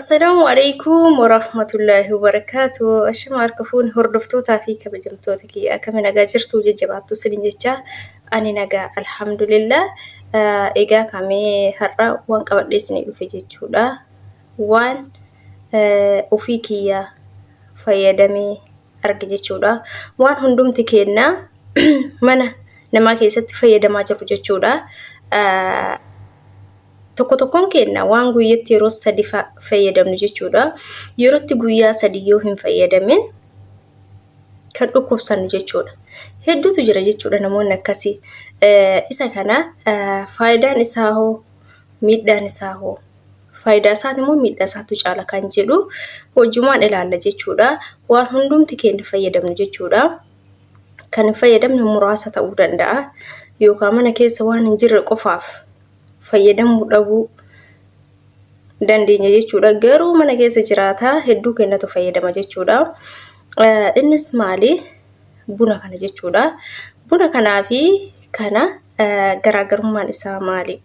Assalaamu alaikum warahmatullaahi wabarakaatu. Ashama harka fuuni hordoftootaa fi kabajamtoota kiyya akkami nagaa jirtu jajjabaattu isiniin jecha ani nagaa alhamdulillah. Egaa kamee har'a waan qabadhee isinii dhufe jechuudha. Waan ofii kiyya fayyadamee arge jechuudha. Waan hundumti keenna mana namaa keessatti fayyadamaa jirru jechuudha. Tokko tokkoon keenya waan guyyatti yeroo sadi fayyadamnu jechuudha. Yerootti guyyaa sadi yoo hin fayyadamin kan dhukkubsannu jechuudha. Hedduutu jira jechuudha namoonni akkasii. Isa kana faayidaan isaa hoo miidhaan isaa hoo faayidaa isaati immoo miidhaa isaatu caala kan jedhu hojumaan ilaalla jechuudha. Waan hundumti keenya fayyadamnu jechuudha. Kan hin fayyadamne muraasa ta'uu danda'a. Yookaan mana keessa waan hin jirre qofaaf fayyadamuu dhabuu dandeenya jechuudha. Garuu mana keessa jiraataa hedduu keenyatu fayyadama jechuudha. Innis maali? Buna kana jechuudha. Buna kanaa fi kana garaagarummaan isaa maali?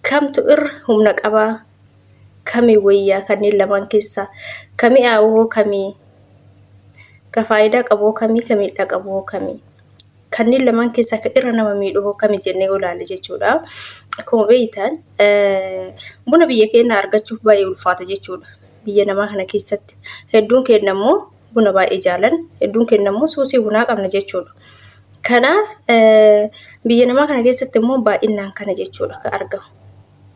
Kamtu irra humna qabaa? Kami wayyaa kanneen lamaan keessaa? Ka mi'aawu hoo kamii? Ka faayidaa qabu hoo kamii? Ka miidhaa qabu hoo kamii? Kanneen lamaan keessaa ka irra nama miidhu hoo kami jennee yoo ilaalle jechuudha. Akkuma beektan buna biyya keenyaa argachuuf baay'ee ulfaata jechuudha. Biyya namaa kana keessatti hedduun keenya immoo buna baay'ee jaalan hedduun keenya immoo suusii bunaa qabna jechuudha. Kanaaf biyya namaa kana keessatti immoo baay'inaan kana jechuudha kan argamu.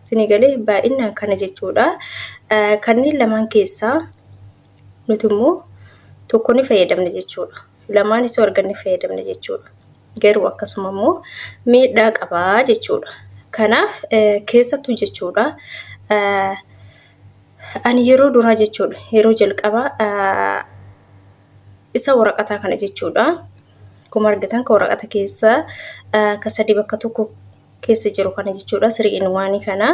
Isinii galee baay'inaan kana jechuudha. Kanneen lamaan keessaa nuti immoo tokko ni fayyadamna jechuudha. Lamaan isoo arganne fayyadamna jechuudha. Garuu akkasuma immoo miidhaa qabaa jechuudha. Kanaaf keessattuu jechuudha. Ani yeroo duraa jechuudha yeroo jalqabaa isa waraqataa kana jechuudha. Akkuma argitan ka waraqata keessa ka sadii bakka tokko keessa jiru kana jechuudha. Siriin waanii kana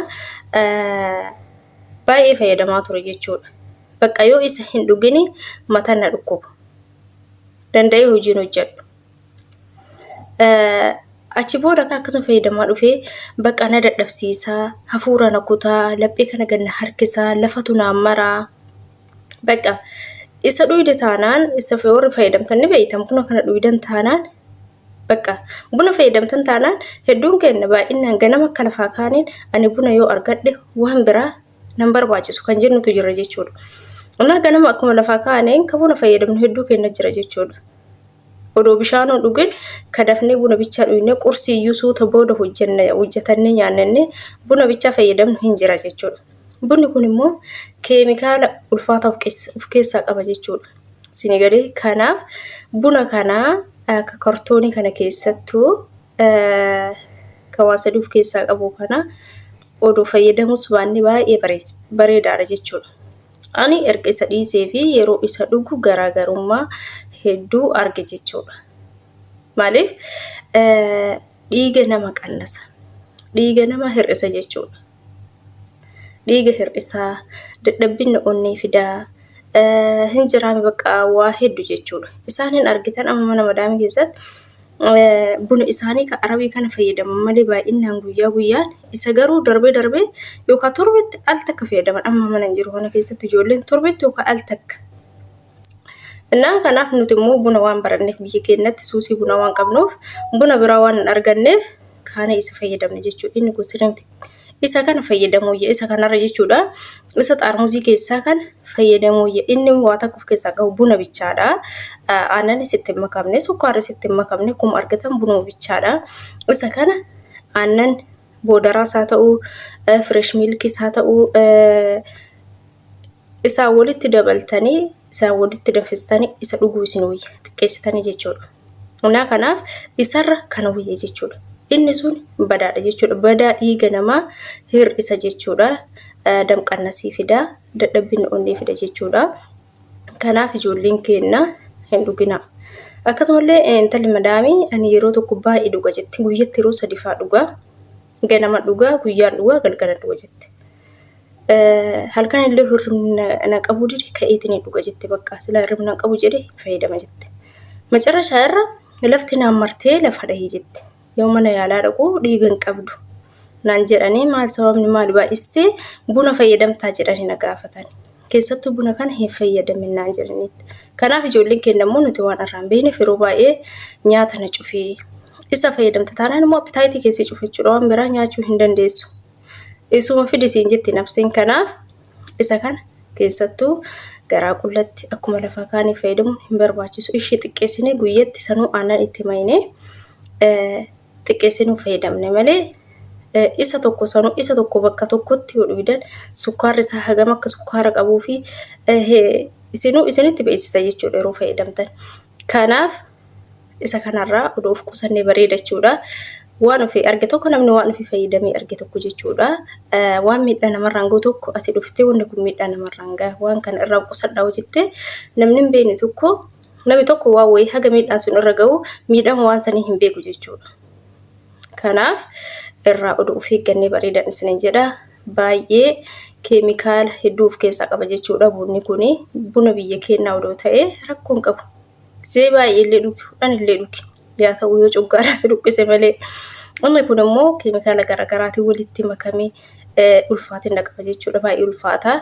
baay'ee fayyadamaa ture jechuudha. Bakka yoo isa hin dhugini mataan na dhukkuba. Danda'ee hojiin hojjedhu. Achi booda akka akkasuma fayyadamaa dhufee bakka na dadhabsiisaa, hafuura na kutaa, laphee kana gad na harkisaa, lafatu naan maraa. Bakka isa dhuyde taanaan isa warri fayyadamtan ni beektan buna kana dhuydan taanaan bakka buna fayyadamtan taanaan hedduun keenya baay'inaan ganama akka lafaa kaaniin ani buna yoo argadhe waan biraa nan barbaachisu kan jennutu jira jechuudha. Innaa ganama akkuma lafaa kaaneen ka buna fayyadamnu hedduu keenya jira jechuudha. Odoo bishaanuu dhugin ka dafnee buna bichaa dhugnee qursii iyyuu suuta booda hojjenna hojjetannee nyaannannee buna bichaa fayyadamnu hin jira jechuudha. Bunni kun immoo keemikaala ulfaataa of keessaa qaba jechuudha. Isin galee kanaaf buna kanaa akka kartoonii kana keessattuu ka waa sadii of keessaa qabu kana odoo fayyadamus baanne baay'ee bareedaadha jechuudha. Ani erga isa dhiisee fi yeroo isa dhugu garaagarummaa hedduu arge jechuudha. Maaliif dhiiga nama qannasa. Dhiiga nama hir'isa jechuudha. Dhiiga hir'isaa, dadhabbinna onnee fidaa, hin jiraame bakka waa hedduu jechuudha. Isaan hin argitan amma mana madaamii keessatti buna isaanii kan arabii kana fayyadaman malee baay'inaan guyyaa guyyaan isa garuu darbee darbee yookaan torbetti al takka fayyadaman amma mana hin jiru kana keessatti ijoolleen torbetti yookaan al takka. Innaa kanaaf nuti immoo buna waan baranneef biyya keenyatti suusii bunaa waan qabnuuf buna biraa waan hin arganneef kaana isa fayyadamne jechuudha. Inni kun sirriitti isa kana fayyadamuuyya isa kanarra jechuudha. Isa xaarmuzii keessaa kana fayyadamuuyya inni waa takka of keessaa qabu buna bichaadha. Aannanis itti hin makamne sukkaarris itti hin makamne akkuma argitan bunuma bichaadha. Isa kana aannan boodaraas haa ta'u fireesh miilkiis haa ta'u isaan walitti dabaltanii isaan walitti danfistanii isa dhuguu isin wayya xiqqeessitanii jechuudha. Innaa kanaaf isarra kana wayya jechuudha. Inni sun badaadha jechuudha. Badaa dhiiga namaa hir'isa jechuudha. Damqannasii fida, dadhabbina onnee fida jechuudha. Kanaaf ijoolleen keenya hin dhuginaa. Akkasumallee intalli madaamii ani yeroo tokko baay'ee dhuga jetti. Guyyatti yeroo sadi fa'aa dhugaa. Ganama dhugaa, guyyaan dhugaa, galgala dhuga jette. Halkan illee hirribni na qabuu dide ka'eetiin hin dhuga jette bakka silaa hirribni na qabu jedhe hin fayyadama jette. Macarrashaa irra lafti naan martee lafa dhahee jette. Yoo mana yaalaa dhaqu dhiiga hin qabdu. Naan jedhanii maal sababni maal baay'istee buna fayyadamtaa jedhanii na gaafatan. Keessattuu buna kana hin fayyadamin naan jedhaniitti. Kanaaf ijoolleen keenya immoo nuti waan irraa hin beekneef yeroo baay'ee nyaata na cufee isa fayyadamta taanaan immoo appitaayitii keessi cufa jechuudha. Waan biraa nyaachuu hin dandeessu. Isuma fidi siin jetti nafseen kanaaf isa kana keessattuu garaa qullatti akkuma lafaa kaanii fayyadamuun hin barbaachisu. Ishii xiqqeessinee guyyatti sanuu aannan itti maynee xiqqeessinuu fayyadamne malee isa tokko sanuu isa tokko bakka tokkotti yoo dhugdan sukkaarri isaa hagam akka sukkaara qabuu fi isinuu isinitti beeksisa jechuudha yeroo fayyadamtan. Kanaaf isa kanarraa odoo of qusannee bareeda jechuudha. Waan ofii arge tokko namni waan ofii fayyadamee arge tokko jechuudha. Waan miidhaa namarraan gahu tokko ati dhuftee wanni kun miidhaa namarraan gaha waan kana irraa qusadhaa hojjettee namni hin beekne tokko Namni tokko waan wayii haga miidhaan sun irra ga'u miidhama waan sanii hin beeku jechuudha. Kanaaf irraa oduu of eeggannee bareedan isinin jedha. Baay'ee keemikaala hedduu of keessaa qaba jechuudha. Bunni kuni buna biyya keenyaa odoo ta'e rakkoo hin qabu. Gisee baay'ee illee dhugi, kudhan illee dhugi. Yaa ta'u yoo coggaadhaa si dhukkise malee. Inni kun immoo keemikaala garaagaraatiin walitti makamee ulfaatina qaba jechuudha. Baay'ee ulfaata.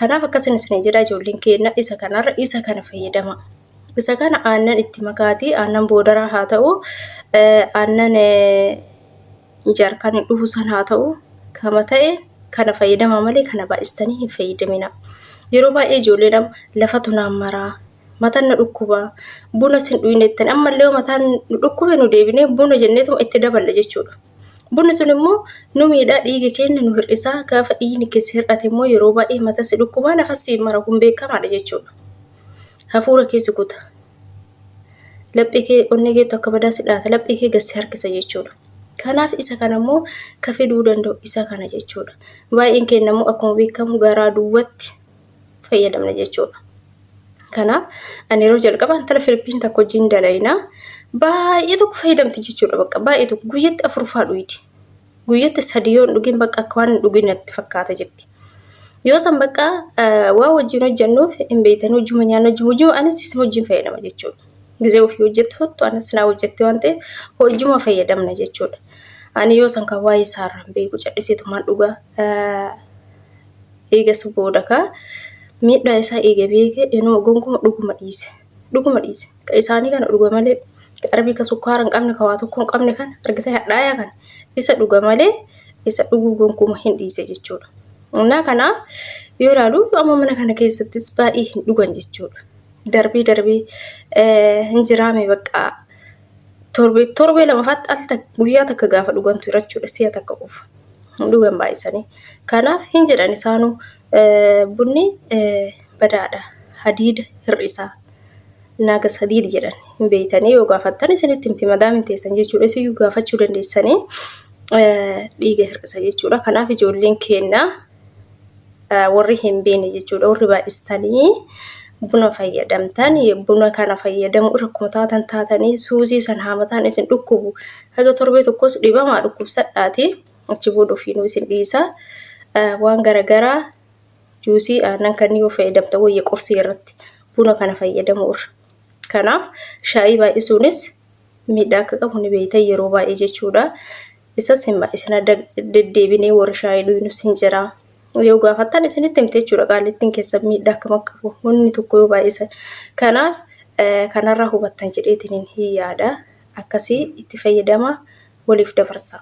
Kanaaf akkasin isin jedha ijoolleen keenya isa kanarra isa kana fayyadama. Isa kana aannan itti makaatii aannan boodaraa haa ta'u aannan jaarkaan dhufu san haa ta'u kama ta'e kana fayyadama malee kana baay'istanii hin fayyadamina. Yeroo baay'ee ijoolleen amma lafatu naan maraa mataan na dhukkuba buna sin dhuyne jettan ammallee yoo mataan nu dhukkube nu deebinee buna jenneetuma itti daballa jechuudha. Bunni sun immoo nu miidhaa dhiiga keenya nu hir'isaa gaafa dhiigni keessa hir'ate immoo yeroo baay'ee mata si dhukkubaa lafa si mara kun beekamaadha jechuudha. Hafuura kee si kuta. Laphee kee onnee keetu akka badaa si dhaata laphee kee gad si harkisa jechuudha. Kanaaf isa kana immoo ka fiduu danda'u isa kana jechuudha. Baay'een keenya immoo akkuma beekamu garaa duwwatti fayyadamna jechuudha. Kanaaf ani yeroo jalqaba intala Filipiin takka wajjin dalayna baay'ee tokko fayyadamti jechuudha bakka baay'ee tokko guyyatti afurfaa dhuydi. Guyyatti sadi yoo hin dhugin bakka akka waan hin dhugin natti fakkaata jetti. Yoo san bakka waa wajjin hojjennuuf hin beektan hojjuma nyaanna hojjuma hojjuma anis isin wajjin fayyadama jechuudha. Gizee ofii hojjettu hottu anas naa hojjette waan ta'eef hojjuma fayyadamna jechuudha. Ani yoo san kan waa'ee isaarraa hin beeku cadhiseetumaan dhugaa Eegas booda kaa miidhaa isaa eega beeke inuma gonkuma dhuguma dhiise. Dhuguma dhiise. Ka isaanii kana dhuga malee ka arbii ka sukkaara hin qabne ka waa tokko hin qabne kana argitee hadhaayaa kana isa dhuga malee isa dhuguu gonkuma hin dhiise jechuudha. Innaa kanaaf yoo ilaalu amma mana kana keessattis baay'ee hin dhugan jechuudha. Darbee darbee hin jiraame bakka torbee torbee lamafaatti al takka guyyaa takka gaafa dhugantu jira jechuudha si'a takka qofa. Hin dhugan baay'isanii. Kanaaf hin jedhan isaanuu bunni badaadha hadiida hir'isaa. Naagas hadiidi jedhan hin beeytanii yoo gaafattan isinitti himti madaamin teessan jechuudha isiyyuu gaafachuu dandeessanii dhiiga hir'isa jechuudha. Kanaaf ijoolleen keenya warri hin beekne jechuudha warri baay'istanii buna fayyadamtan buna kana fayyadamu irra akkuma taatan taatanii suusii san haamataan isin dhukkubu haga torbee tokkos dhibamaa dhukkubsadhaati achi booda ofiinuu isin dhiisa waan garagaraa juusii aannan kanneen yoo fayyadamtan wayya qursii irratti buna kana fayyadamu irra kanaaf shaayii baay'isuunis miidhaa akka qabu ni beektan yeroo baay'ee jechuudha. Isas hin baay'isina deddeebinee warri shaayii dhugnus hin jira. Yoo gaafattan isinitti himte jechuudha qaallittiin keessan miidhaa akkam akka qabu wanni tokko yoo baay'isan. Kanaaf kanarraa hubattan jedheetiin hin yaada. Akkasii itti fayyadama waliif dabarsa.